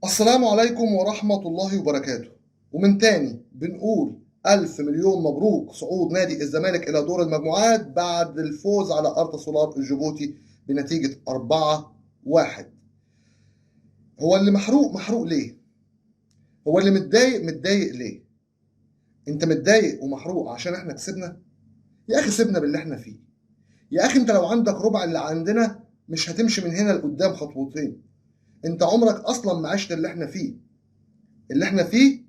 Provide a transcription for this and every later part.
السلام عليكم ورحمة الله وبركاته. ومن تاني بنقول ألف مليون مبروك صعود نادي الزمالك إلى دور المجموعات بعد الفوز على أرتا سولار الجيبوتي بنتيجة 4-1. هو اللي محروق محروق ليه؟ هو اللي متضايق متضايق ليه؟ أنت متضايق ومحروق عشان إحنا كسبنا؟ يا أخي سيبنا باللي إحنا فيه. يا أخي أنت لو عندك ربع اللي عندنا مش هتمشي من هنا لقدام خطوتين. انت عمرك اصلا ما عشت اللي احنا فيه. اللي احنا فيه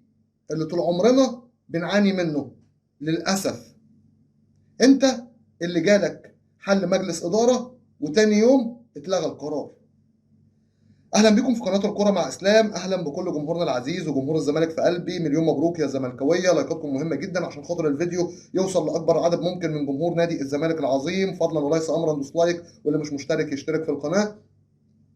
اللي طول عمرنا بنعاني منه للاسف. انت اللي جالك حل مجلس ادارة وتاني يوم اتلغى القرار. اهلا بكم في قناة الكره مع اسلام، اهلا بكل جمهورنا العزيز وجمهور الزمالك في قلبي. مليون مبروك يا زملكاويه، لايكاتكم مهمة جدا عشان خاطر الفيديو يوصل لاكبر عدد ممكن من جمهور نادي الزمالك العظيم. فضلا وليس امرا دوس like، واللي مش مشترك يشترك في القناة.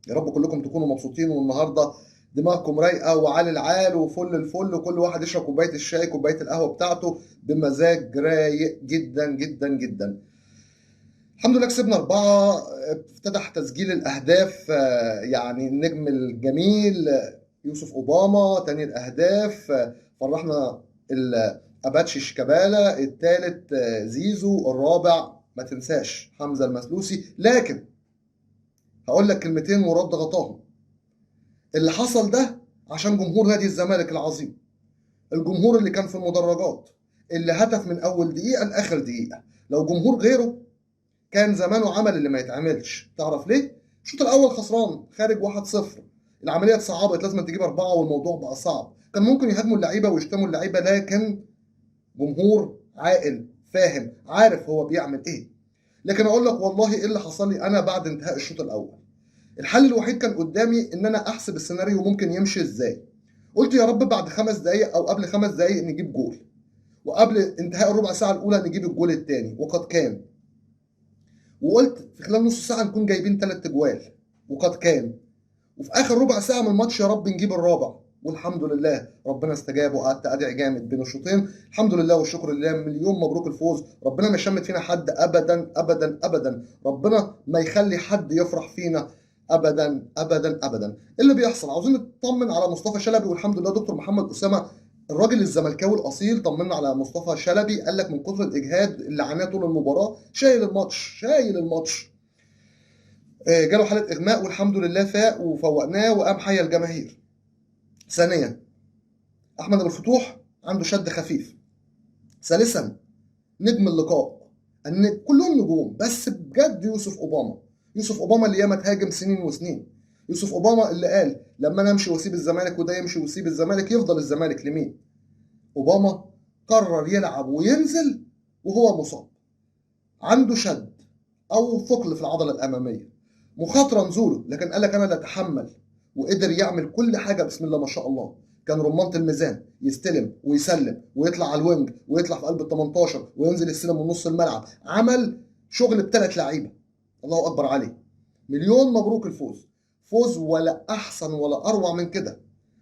يا رب كلكم تكونوا مبسوطين والنهارده دماغكم رايقة وعلى العال وفل الفل، وكل واحد يشرب كوباية الشاي كوباية القهوة بتاعته بمزاج رايق جدا جدا جدا. الحمد لله كسبنا 4، افتتح تسجيل الاهداف يعني النجم الجميل يوسف اوباما تاني الاهداف، فرحنا الاباتشي شيكابالا، الثالث زيزو، الرابع ما تنساش حمزة المسلوسي. لكن هقول لك كلمتين ورد غطاهم. اللي حصل ده عشان جمهور نادي الزمالك العظيم، الجمهور اللي كان في المدرجات، اللي هتف من اول دقيقة لاخر دقيقة. لو جمهور غيره كان زمانه عمل اللي ما يتعملش. تعرف ليه؟ الشوط الاول خسران خارج 1-0، العملية اتصعبت، لازم تجيب 4 والموضوع بقى صعب. كان ممكن يهاجموا اللعيبة ويشتموا اللعيبة، لكن جمهور عاقل فاهم عارف هو بيعمل ايه. لكن اقول لك والله ايه اللي حصل لي انا بعد انتهاء الشوط الاول. الحل الوحيد كان قدامي ان انا احسب السيناريو ممكن يمشي ازاي. قلت يا رب بعد 5 دقايق او قبل 5 دقايق نجيب جول، وقبل انتهاء الربع ساعة الاولى نجيب الجول الثاني، وقد كان. وقلت في خلال نص ساعة نكون جايبين 3 اجوال، وقد كان. وفي اخر ربع ساعة من الماتش يا رب نجيب الرابع، والحمد لله ربنا استجاب، وقعدت ادعي جامد بين الشوطين. الحمد لله والشكر لله، مليون مبروك الفوز. ربنا ما يشمت فينا حد ابدا ابدا ابدا، ربنا ما يخلي حد يفرح فينا ابدا ابدا ابدا. اللي بيحصل عاوزين نطمن على مصطفى شلبي، والحمد لله دكتور محمد اسامة الراجل الزملكاوي الاصيل طمنا على مصطفى شلبي. قال لك من كتر الاجهاد اللي عاناه طول المباراة شايل الماتش، شايل الماتش، جاله حاله اغماء والحمد لله فاق وفوقناه وقام حيا الجماهير. ثانيا احمد ابو الفتوح عنده شد خفيف. ثالثا نجم اللقاء، ان كلهم نجوم بس بجد يوسف اوباما. يوسف اوباما اللي ياما تهاجم سنين وسنين، يوسف اوباما اللي قال لما انا امشي واسيب الزمالك وده يمشي ويسيب الزمالك يفضل الزمالك لمين؟ اوباما قرر يلعب وينزل وهو مصاب، عنده شد او ثقل في العضلة الامامية، مخاطره نزوله، لكن قال لك انا لا اتحمل، وقدر يعمل كل حاجة بسم الله ما شاء الله. كان رمانه الميزان، يستلم ويسلم ويطلع على ال wing ويطلع في قلب ال 18 وينزل يستلم من نص الملعب، عمل شغل بثلاث لعيبة، الله اكبر عليه. مليون مبروك الفوز، فوز ولا احسن ولا اروع من كده،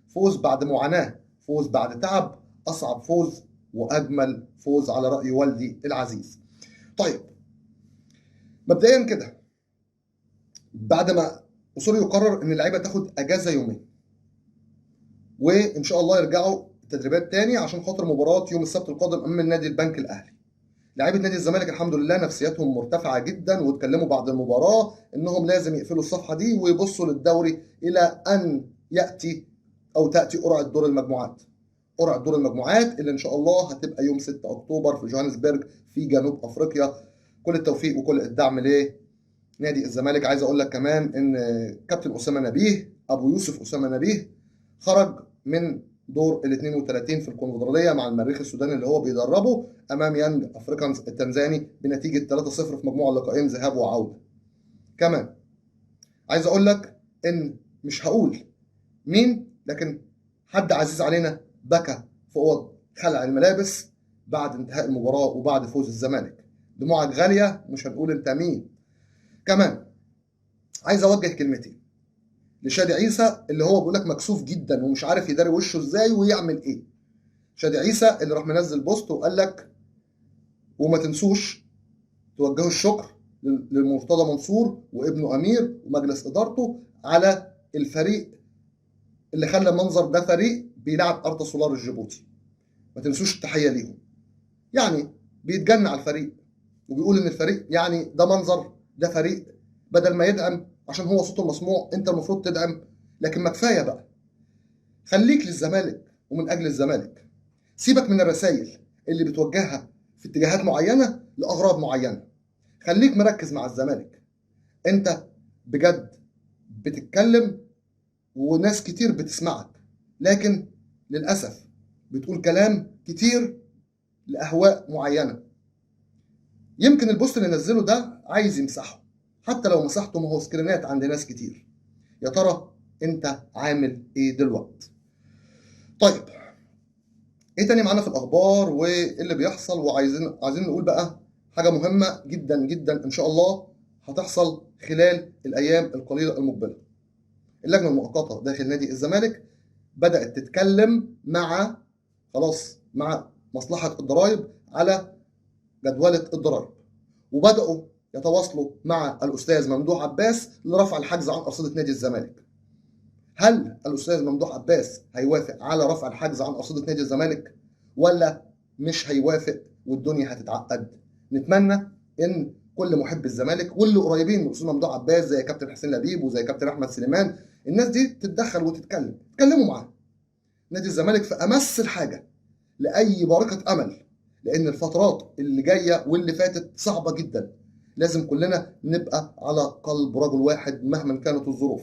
فوز بعد معاناة، فوز بعد تعب، اصعب فوز واجمل فوز على راي والدي العزيز. طيب مبدئيا كده بعد ما أوسوريو قرر ان اللعيبة تاخد اجازه يومين، وان شاء الله يرجعوا التدريبات تاني عشان خاطر مباراة يوم السبت القادم امام النادي البنك الاهلي. لعيبة نادي الزمالك الحمد لله نفسياتهم مرتفعة جدا، واتكلموا بعد المباراة انهم لازم يقفلوا الصفحة دي ويبصوا للدوري الى ان ياتي او تاتي قرعه دور المجموعات. قرعه دور المجموعات اللي ان شاء الله هتبقى يوم 6 اكتوبر في جوهانسبرج في جنوب افريقيا. كل التوفيق وكل الدعم ليه نادي الزمالك. عايز اقول لك كمان ان كابتن اسامة نبيه، ابو يوسف اسامة نبيه، خرج من دور ال 32 في الكونفدراليه مع المريخ السوداني اللي هو بيدربه امام يانج افريكانز التنزاني بنتيجة 3-0 في مجموع اللقاءين ذهاب وعوده. كمان عايز اقول لك ان مش هقول مين، لكن حد عزيز علينا بكى في اوض خلع الملابس بعد انتهاء المباراة وبعد فوز الزمالك. دموعك غالية، مش هنقول انت مين. كمان عايز اوجه كلمتين لشادي عيسى اللي هو بيقول لك مكسوف جدا ومش عارف يداري وشه ازاي ويعمل ايه. شادي عيسى اللي راح منزل post وقال لك وما تنسوش توجهوا الشكر للمرتضى منصور وابنه امير ومجلس ادارته على الفريق اللي خلى منظر ده فريق بيلعب ارتا سولار الجيبوتي. ما تنسوش التحية ليهم. يعني بيتجنى على الفريق وبيقول ان الفريق يعني ده منظر، ده فريق بدل ما يدعم عشان هو صوته مسموع انت المفروض تدعم. لكن ما كفاية بقى، خليك للزمالك ومن اجل الزمالك. سيبك من الرسائل اللي بتوجهها في اتجاهات معينة لاغراض معينة، خليك مركز مع الزمالك. انت بجد بتتكلم وناس كتير بتسمعك، لكن للاسف بتقول كلام كتير لاهواء معينة. يمكن ال post اللي نزله ده عايز يمسحه، حتى لو مسحته ما هو سكرينات عند ناس كتير. يا ترى انت عامل ايه دلوقتي؟ طيب ايه تاني معانا في الاخبار وايه اللي بيحصل؟ وعايزين نقول بقى حاجة مهمة جدا جدا ان شاء الله هتحصل خلال الايام القليلة المقبلة. اللجنة المؤقتة داخل نادي الزمالك بدات تتكلم مع خلاص مع مصلحة الضرائب على جدوله الضرائب، وبداوا يتواصلوا مع الاستاذ ممدوح عباس لرفع الحجز عن ارصده نادي الزمالك. هل الاستاذ ممدوح عباس هيوافق على رفع الحجز عن ارصده نادي الزمالك ولا مش هيوافق والدنيا هتتعقد؟ نتمنى ان كل محب الزمالك واللي قريبين من الاستاذ ممدوح عباس زي كابتن حسين لبيب وزي كابتن احمد سليمان، الناس دي تتدخل وتتكلم، اتكلموا معاه. نادي الزمالك في امس الحاجة لاي بركة امل، لان الفترات اللي جاية واللي فاتت صعبة جدا. لازم كلنا نبقى على قلب رجل واحد مهما كانت الظروف.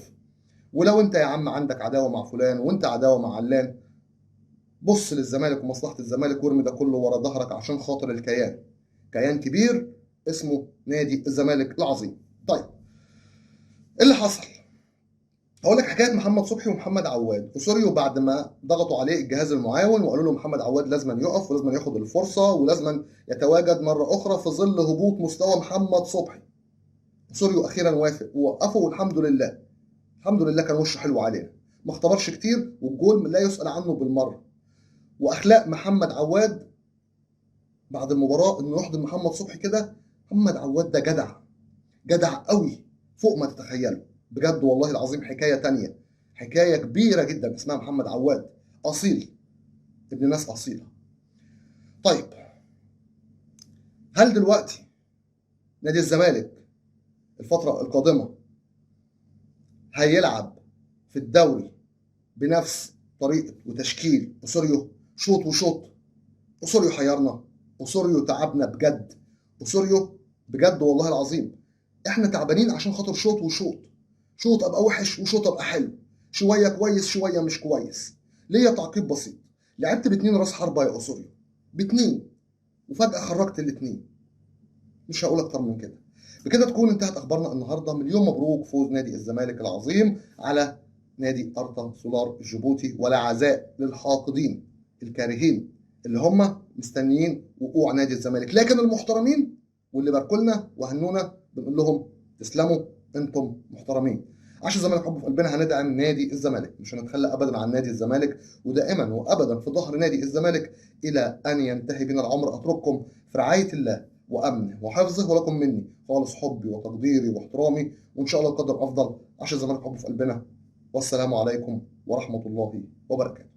ولو انت يا عم عندك عداوة مع فلان وانت عداوة مع علان، بص للزمالك ومصلحه الزمالك وارمي ده كله ورا ظهرك عشان خاطر الكيان. كيان كبير اسمه نادي الزمالك العظيم. طيب ايه اللي حصل؟ هقول لك حكاية محمد صبحي ومحمد عواد. اوسوريو بعد ما ضغطوا عليه الجهاز المعاون وقالوا له محمد عواد لازم يقف ولازم ياخد الفرصة ولازم يتواجد مرة اخرى في ظل هبوط مستوى محمد صبحي، اوسوريو اخيرا وافق ووقفه، والحمد لله. الحمد لله كان وشه حلو علينا، ما اختبرش كتير والجول لا يسأل عنه بالمرة. واخلاق محمد عواد بعد المباراة انه يحضن محمد صبحي كده، محمد عواد ده جدع، جدع قوي فوق ما تتخيلوا بجد والله العظيم. حكاية تانية، حكاية كبيرة جدا اسمها محمد عواد، اصيل، ابن ناس اصيلة. طيب هل دلوقتي نادي الزمالك الفترة القادمة هيلعب في الدوري بنفس طريقه وتشكيل اوسوريو؟ شوط وشوط. اوسوريو حيرنا، اوسوريو تعبنا بجد، اوسوريو بجد والله العظيم احنا تعبانين عشان خاطر شوط وشوط. شوط ابقى وحش وشوط ابقى حلو، شوية كويس شوية مش كويس. ليا تعقيب بسيط، لعبت باتنين راس حربه يا اوسوريو، باتنين، وفجاة خرجت الاتنين. مش هقول اكتر من كده. بكده تكون انتهت اخبارنا النهارده. مليون مبروك فوز نادي الزمالك العظيم على نادي ارتا سولار الجيبوتي، ولا عزاء للحاقدين الكارهين اللي هم مستنيين وقوع نادي الزمالك، لكن المحترمين واللي باركولنا وهنونا بنقول لهم تسلموا، انتم محترمين. عشان الزمالك حب في قلبنا هندعم نادي الزمالك، مش هنتخلى ابدا عن نادي الزمالك، ودائما وابدا في ظهر نادي الزمالك الى ان ينتهي بنا العمر. اترككم في رعاية الله وامنه وحفظه، ولكم مني خالص حبي وتقديري واحترامي، وان شاء الله القدر افضل. عشان الزمالك حب في قلبنا، والسلام عليكم ورحمة الله وبركاته.